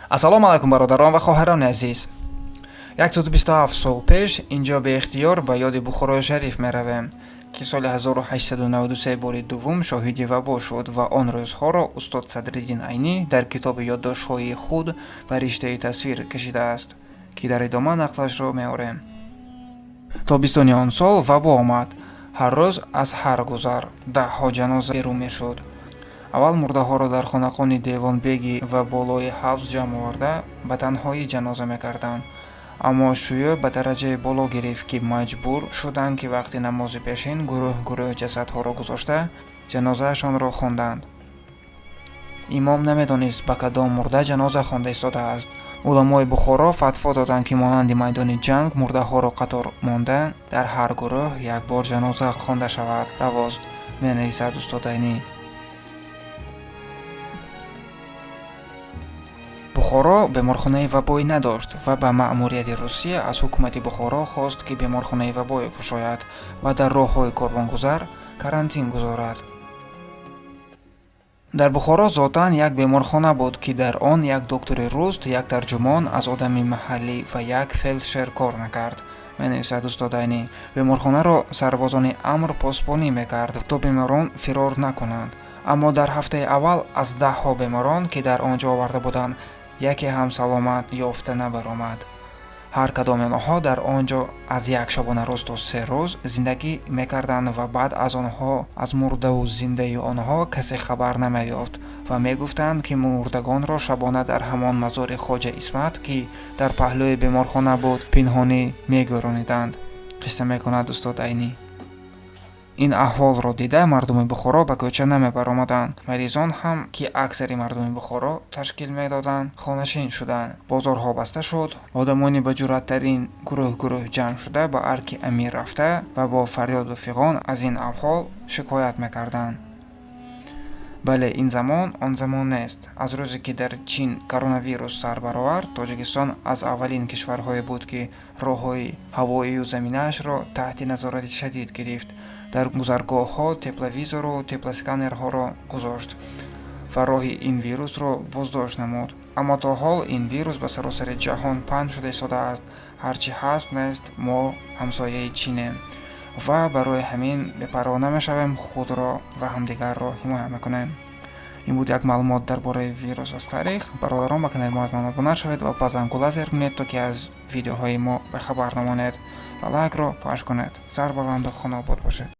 Ассалому алайкум, бародарон ва хоҳарони азиз. 127 сол пеш инҷо беихтиёр ба ёди Бухорои Шариф меравем, ки соли 1893 бори дуввум шоҳиди вабо шуд ва он рӯзҳоро устод Садриддин Айнӣ дар китоби ёддоштҳои худ ба риштаи тасвир кашидааст, ки дар идома нақлашро меорем. Тобистони он сол вабо омад. Ҳар рӯз аз ҳар гузар даҳҳо ҷаноза берун мешуд. Аввал мурдаҳоро дар хонақони Девонбегӣ ва болои ҳавз ҷамъ оварда, ба танҳоӣ ҷаноза мекарданд. Аммо шӯё ба дараҷае боло гирифт, ки маҷбур шуданд, ки вақти намози пешин гурӯҳ гурӯҳ ҷасадҳоро гузошта, ҷанозаашонро хонданд. Имом намедонист, ба кадом мурда ҷаноза хонда истодааст. Уламои Бухоро фатво доданд, ки монанди майдони ҷанг мурдаҳоро қатор монда, дар ҳар гурӯҳ як бор ҷаноза хонда шавад равост, менависад устод Айнӣ. Бухоро беморхонаи вабоӣ надошт ва ба маъмурияти Русия аз ҳукумати Бухоро хост, ки беморхонаи вабоӣ кушояд ва дар роҳҳои корвонгузар карантин гузорад. Дар Бухоро зотан як беморхона буд, ки дар он як доктори рус, як тарҷумон аз одами маҳаллӣ ва як фелдшер кор мекард, менависад устод Айнӣ. Беморхонаро сарбозони амр посбонӣ мекард, то беморон фирор накунанд. Аммо дар ҳафтаи аввал аз даҳҳо беморон, ки дар он ҷо оварда буданд, яке ҳам саломат ёфта набаромад. Ҳар кадоми онҳо дар он ҷо аз як шабонарӯз то 3 рӯз зиндагӣ мекарданд ва баъд аз онҳо аз мурдаву зиндаи онҳо касе хабар намеёфт ва мегуфтанд, ки мурдагонро шабона дар ҳамон мазори Хоҷа Исмат, ки дар паҳлӯи беморхона буд, пинҳонӣ мегӯрониданд, қисса мекунад устод Айнӣ. Ин аҳволро дида, мардуми Бухоро ба кӯча намебаромаданд. Маризон ҳам, ки аксари мардуми Бухоро ташкил медоданд, хонашин шуданд. Бозорҳо баста шуд. Одамони баҷуръаттарин гурӯҳ гурӯҳ ҷамъ шуда, ба арки амир рафта ва бо фарёду фиғон аз ин аҳвол шикоят мекарданд. Бале, ин замон он замон нест. Аз рӯзе, ки дар Чин коронавирус сар баровард, Тоҷикистон аз аввалин кишварҳое буд, ки роҳҳои ҳавоию заминаашро таҳти назорати шадид гирифт, дар гузаргоҳҳо тепловизору теплосканерҳоро гузошт ва роҳи ин вирусро боздошт намуд. Аммо то ҳол ин вирус ба саросари ҷаҳон паҳн шуда истодааст. Ҳар чӣ ҳаст нест, мо ҳамсояи Чинем ва барои ҳамин бепарво намешавем, худро ва ҳамдигарро ҳимоя мекунем. Ин буд як маълумот дар бораи вирус аз таърих. Бародарон, ба канали мо ҳатман обуна шавед ва ба зангула зер кунед, то ки аз видеоҳои мо бехабар намонед ва лайкро пахш кунед. Сарбаланду хонаобод бошед.